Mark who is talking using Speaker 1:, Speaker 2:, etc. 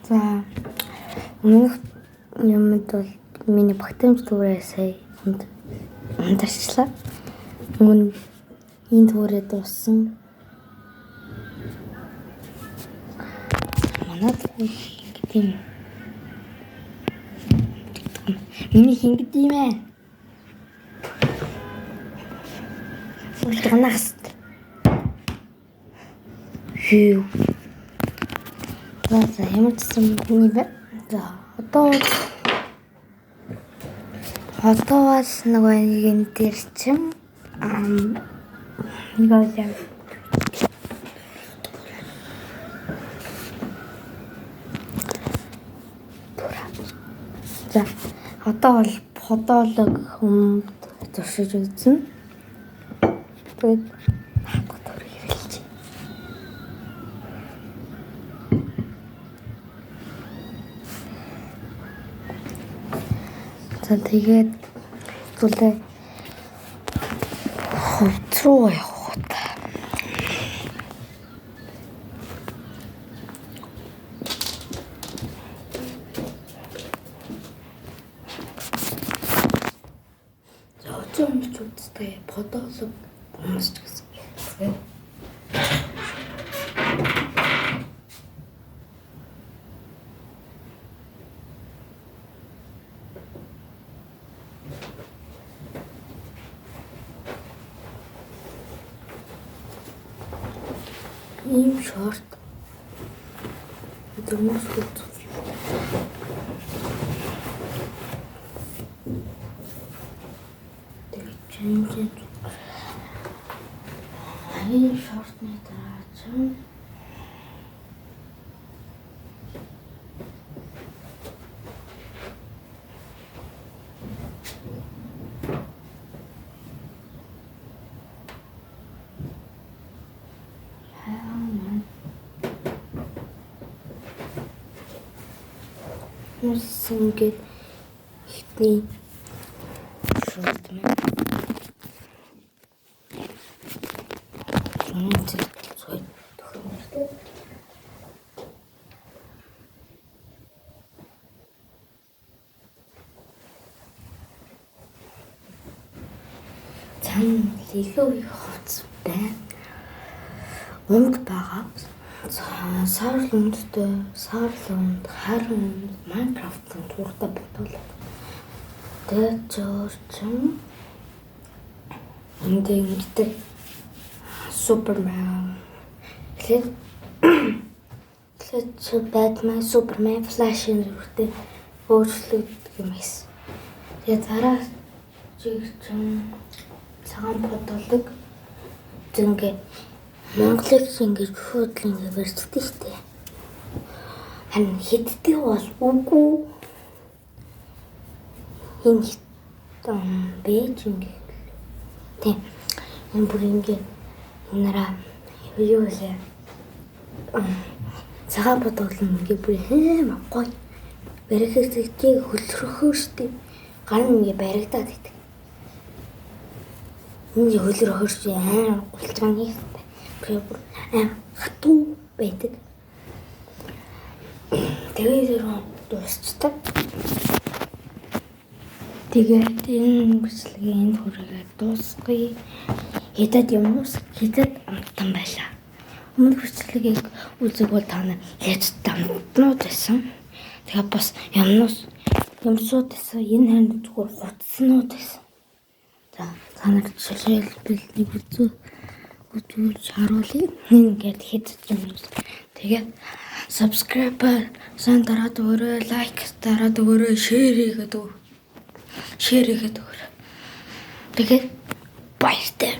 Speaker 1: За, өмнөх юмд бол миний багтаамж түрээ сая унтарчлаа. Өмнө энэ түрээ дууссан. Манад ингэдэг юм. Миний хингд юм ээ. Улганаас. Хүү. За, ямар ч гэсэн миний бэ. За, одоо бас нөгөө нэг юм дээр чинь нэг юм. За, одоо бол подолог хүмд туршиж үзсэн. Тэгээд хатга төр хэрэглэж. За, тэгээд зүйлээ хувц руу явах та. За, хувц өмсч үздэг подолог өмсч гэсэн. Ийм шорт өмсч үзсэн. Тэгээд чинь ийм шортны дараа чинь ингээд ихний шорт маань. Цан илүү их хувцас байна. Өмд байгаа. Саарл өмдтэй, саарл өмд, хар өмд, Minecraft-ын тууртай бодвол. Тэгээд жорчин энд ингэдэг Супермен. Тэгэхээр Batman, Superman, Flash-ын зүрхтэй өөрчлөгддөг юм байсан. Тэгээд дараа чиг чин цагаан подолог зингээ Монголыг ингэж шууд л ингэ барьцдаг штэ. Харин хиддэг бол үгүй. Энэ бэж ингэ. Тийм. Энэ бүр ингэ нараа юу лээ. Цагаан подол ингээ бүр хэм гоё. Баригдах тийг хөлрөхөө штэ. Гар нь ингээ баригдаад идэг. Энэ хөлрөхөр чи амар гулцгааны бүр амар хатуу байдаг. Тэгээд зэрэг дуусчдаг. Тэгээд энэ бичлэгийн энд хүргээд дуусгая. Хятад юмнус хятад амттан байлаа. Өмнөх бичлэгийг үзэг бол та нар хятад амтнууд байсан. Тэгээд бас юмнус юмсууд байсан. Энэ харин зүгээр хувцснууд байсан. За, та нар жишээлбэл нэг үзүүлж харуулъя. Ингээд хятад юмнус. Тэгээд subscribe сан дараад өгөөрэй, лайк дараад өгөөрэй, share хийгээд өгөөрэй. Share хийгээд өгөөрэй. Тэгээд баяртай.